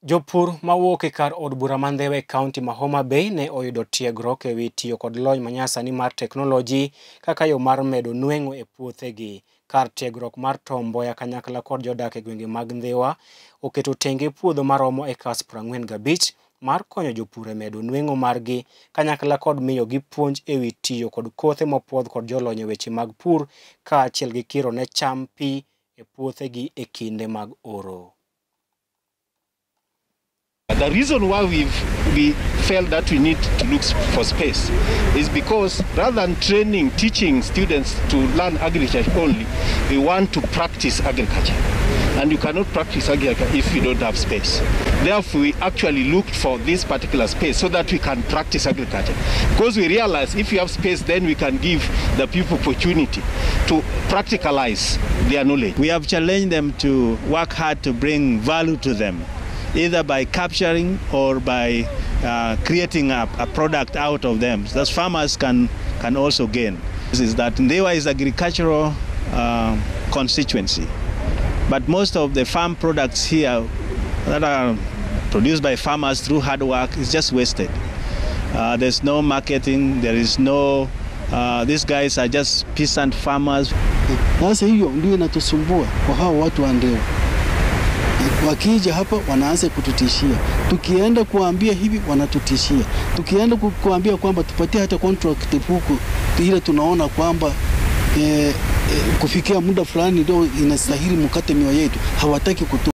Jopur mawuok e kar od bura ma Ndhiwa e kaunti ma Homa Bay ne oyudo tiegruok ewi tiyo kod lony manyasani mar teknoloji kaka yo mar medo nweng'o e puothegi. Kar tiegruok mar Tom Mboya kanyakla kod jodak e gwenge mag Ndhiwa oketo tenge puodho maromo acres 45 mar konyo jopur e medo nweng'o margi kanyakla kod miyogi puonj ewi tiyo kod kothe mopuodh kod jolony e weche mag pur kaachiel gi kiro ne cham pi e puothegi e kinde mag oro. The reason why we felt that we need to look for space is because rather than teaching students to learn agriculture only, we want to practice agriculture. And you cannot practice agriculture if you don't have space. Therefore, we actually looked for this particular space so that we can practice agriculture. Because we realize if you have space, then we can give the people opportunity to practicalize their knowledge. We have challenged them to work hard to bring value to them, either by capturing or by creating a product out of them, so that farmers can also gain. This is that Ndhiwa is agricultural constituency, but most of the farm products here that are produced by farmers through hard work is just wasted. There's no marketing, there is no, these guys are just peasant farmers. Sasa hiyo ndio inatusumbua kwa hao watu wa Ndhiwa. Wakija hapa wanaanza kututishia, tukienda kuambia hivi wanatutishia, tukienda kuambia kwamba tupatie hata contract huku ile tunaona kwamba kufikia muda fulani ndio inastahili mkate mioyo yetu, hawataki kutu.